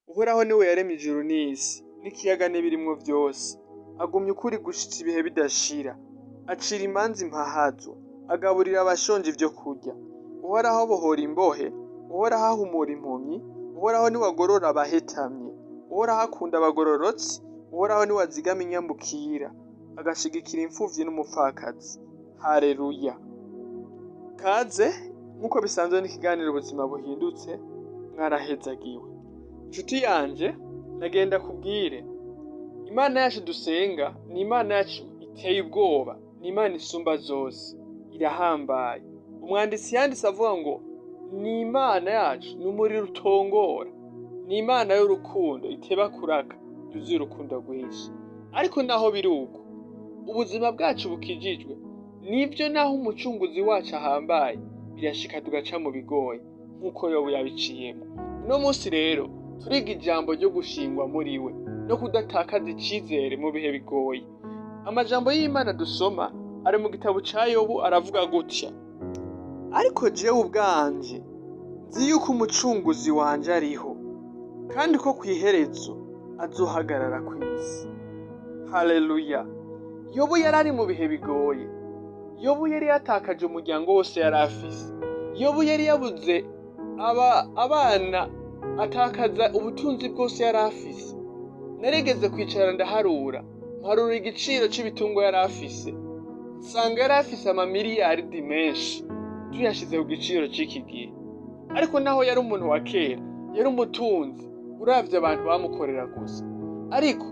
Uhoraho niwe yaremye ijuru n'isi, n'ikiyaga n'ibirimwo vyose. Agumya ukuri gushitsa ibihe bidashira. Acira imanza impahazo, agaburira abashonje ivyo kurya. Uhoraho abohora imbohe, Uhoraho ahumura impumyi, Uhoraho niwe agorora abahetamye. Uhoraho akunda abagororotsi, Uhoraho niwe azigama inyambukira, agashigikira imfuvyi n'umupfakazi. Haleluya! Kaze nk'uko bisanzwe n'ikiganiro ubuzima buhindutse, mwarahezagiwe. Nshuti yanje, nagenda kubwire, Imana yacu dusenga ni Imana yacu iteye ubwoba, ni Imana isumba zose, irahambaye. Umwanditsi yanditse avuga ngo ni Imana yacu, ni umuriro utongora, ni Imana y'urukundo iteba kuraka, yuzuye urukundo rwinshi. Ariko naho biri uko, ubuzima bwacu bukijijwe, nivyo naho umucunguzi wacu ahambaye, birashika tugaca mu bigoye, nk'uko Yobu yabiciyemo. Uno munsi rero turiga ijambo ryo gushingwa muri we no kudatakaza icizere mu bihe bigoye. Amajambo y'Imana dusoma ari mu gitabo ca Yobu, aravuga gutya: ariko jewe ubwanje nzi yuko umucunguzi wanje ariho, kandi ko kw'iherezo azohagarara kw'isi. Haleluya! Yobu yari ari mu bihe bigoye. Yobu yari yatakaje umuryango wose yari afise. Yobu yari yabuze abana, atakaza ubutunzi bwose yari afise. Narigeze kwicara ndaharura, mparura igiciro c'ibitungwa yari afise, nsanga yari afise amamiliyaridi menshi tuyashize ku giciro c'iki gihe. Ariko naho yari umuntu wa kera, yari umutunzi, uravye abantu bamukorera gusa. Ariko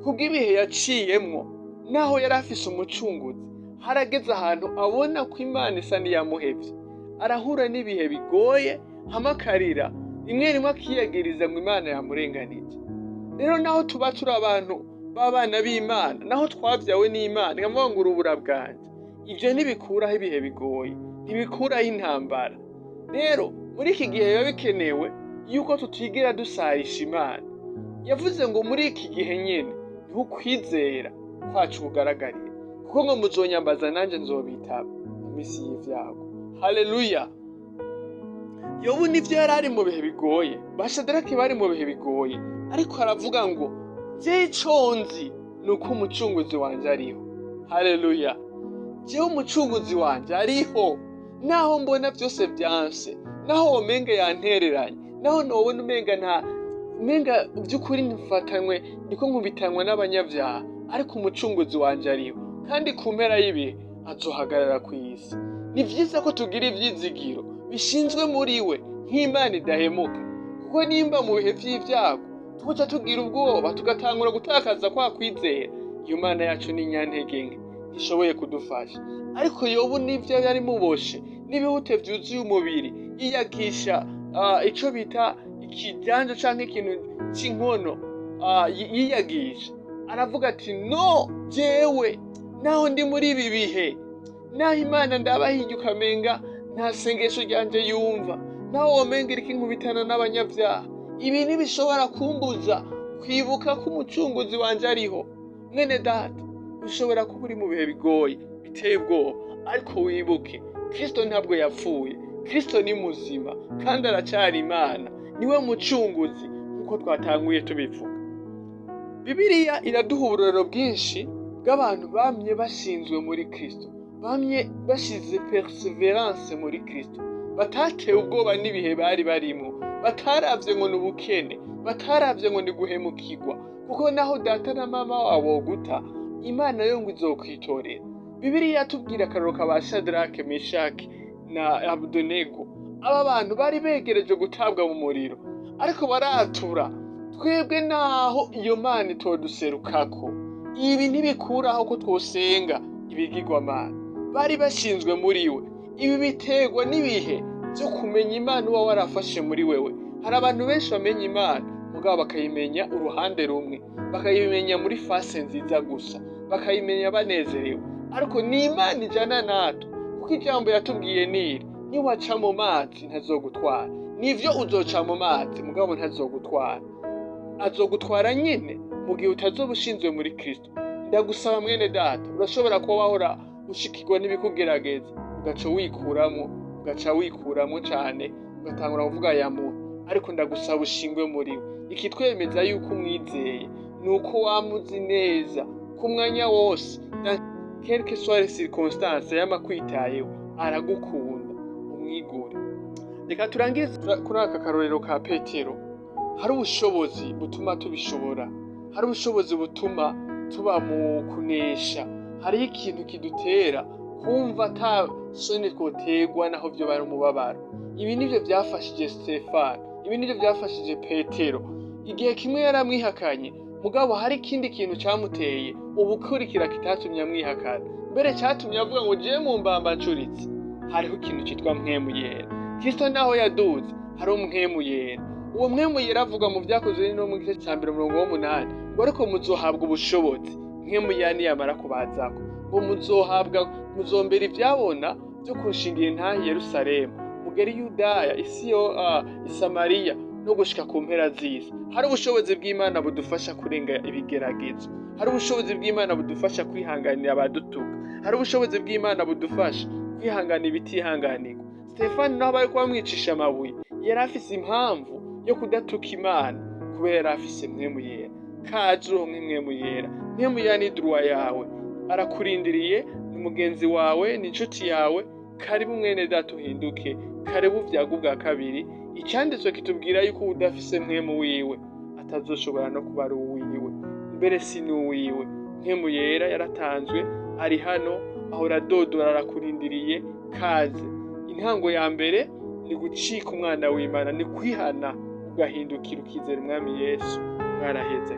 kubw'ibihe yaciyemwo, naho yari afise umucunguzi, harageze ahantu abona ko Imana isa n'iyamuhevye. Arahura n'ibihe bigoye, hamakarira rimwe rimwe akiyagiriza ngo Imana yamurenganije. Rero naho tuba turi abantu b'abana b'Imana, naho twavyawe n'Imana, ikavuga ngo urubura bwanje, ivyo ntibikuraho ibihe bigoye, ntibikuraho intambara. Rero muri iki gihe biba bikenewe yuko tutigera dusarisha Imana. Yavuze ngo muri iki gihe nyene niho ukwizera kwacu kugaragarira, kuko ngo muzonyambaza nanje nzobitaba mu misi y'ivyago. Haleluya! Yobu nivyo yari ari mu bihe bigoye, ba Shadaraki bari mu bihe bigoye, ariko aravuga ngo jewe ico nzi ni uko umucunguzi wanje ariho. Haleluya! Jewe umucunguzi wanje ariho, naho mbona vyose vyanse, naho womenga yantereranye, naho nobona umenga nta umenga vy'ukuri nfatanywe ndiko nkubitanywa n'abanyabyaha, ariko umucunguzi wanje ariho, kandi ku mpera y'ibihe azohagarara kw'isi. Ni vyiza ko tugira ivyizigiro bishinzwe muri we nk'Imana idahemuka, kuko nimba mu bihe vy'ivyago tuca tugira ubwoba tugatangura gutakaza kwa kwizera, iyo Mana yacu ni inyantege nke, ntishoboye kudufasha. Ariko Yobu nivyo yari muboshe n'ibihute vyuzuye umubiri, yiyagisha ico bita ikijanja canke ikintu c'inkono, yiyagisha, aravuga ati no jewe naho ndi muri ibi bihe, naho Imana ndaba hirya ukamenga nta sengesho ryanje yumva, naho womenga iriko inkubitana n'abanyabyaha, ibi ntibishobora kumbuza kwibuka ko umucunguzi wanje ariho. Mwene data, ushobora kuba uri mu bihe bigoye biteye ubwoba, ariko wibuke Kristo ntabwo yapfuye, Kristo ni muzima kandi aracari Imana, niwe mucunguzi nk'uko twatanguye tubivuga. Bibiliya iraduha uburorero bwinshi bw'abantu bamye bashinzwe muri Kristo, bamye bashize perseverance muri Kristo, batatewe ubwoba n'ibihe bari barimo, bataravye ngo ni ubukene, bataravye ngo ni guhemukirwa, kuko naho data na mama wabo guta, Imana yo ngo izokwitorera. Bibiliya yatubwira akarorero ka ba Shadrake, Meshaki na Abudenego. Aba bantu bari begereje gutabwa mu muriro, ariko baratura, twebwe naho iyo Mana itoduserukako, ibi ntibikuraho ko twosenga ibigirwamana. Bari bashinzwe muri we. Ibi biterwa n'ibihe vyo kumenya Imana uba warafashe muri wewe. Hari abantu benshi bamenya Imana, mugabo bakayimenya uruhande rumwe, bakayimenya muri fase nziza gusa, bakayimenya banezerewe. Ariko ni Imana ijana natwe, kuko ijambo yatubwiye niri: niwaca mu mazi ntazogutwara. Nivyo uzoca mu mazi, mugabo ntazogutwara. Azogutwara nyene mu gihe utazoba ushinzwe muri Kristo. Ndagusaba mwene data, urashobora kuba wahora ushikirwa n'ibikugerageza, ugaca wikuramo, ugaca wikuramo cane, ugatangura kuvuga ya muntu. Ariko ndagusaba ushingwe muri we. Ikitwemeza yuko umwizeye ni uko wamuzi neza ku mwanya wose, quelle que soit les circonstances, yama akwitayeho, aragukunda, umwigure. Reka turangize kuri aka karorero ka Petero. Hari ubushobozi butuma tubishobora, hari ubushobozi butuma tuba mu kunesha, hariho ikintu kidutera kumva ata soni twoterwa naho vyoba ari umubabaro. Ibi nivyo vyafashije Stefano, ibi nivyo vyafashije Petero. Igihe kimwe yaramwihakanye, mugabo hari ikindi kintu camuteye ubukurikira kitatumye amwihakana, mbere catumye avuga ngo jewe mu mbamba ncuritse. Hariho ikintu citwa Mpwemu Yera. Kristo naho yaduze, hari Mpwemu Yera. Uwo Mpwemu Yera avuga mu Vyakozwe no mu gice ca 1 umurongo w'8 ngo ariko muzohabwa ubushobozi Mpwemu Yera niyamara kubazako, ngo muzohabwa, muzombera ivyabona vyo kunshingira intahe i Yerusalemu, mugere i Yudaya, isi yo, i Samariya, no gushika ku mpera z'isi. Hari ubushobozi bw'Imana budufasha kurenga ibigeragezo, hari ubushobozi bw'Imana budufasha kwihanganira abadutuka, hari ubushobozi bw'Imana budufasha kwihangana ibitihanganirwa. Stefani naho bariko bamwicisha amabuye, yari afise impamvu yo kudatuka Imana kubera yari afise Mpwemu Yera. Kaze uronke Mpwemu Yera. Mpwemu Yera ni droit yawe, arakurindiriye, ni mugenzi wawe, ni inshuti yawe. Karibu mwene data, uhinduke, karibu vyaga ubwa kabiri. Icanditswe kitubwira yuko udafise Mpwemu wiwe atazoshobora no kuba ari uwiwe, mbere si n'uwiwe. Mpwemu Yera yaratanzwe, ari hano, ahora adodora, arakurindiriye. Kaze. Intango ya mbere ni gucika umwana w'Imana, ni kwihana, ugahindukira, ukizera Umwami Yesu. Mwaraheze.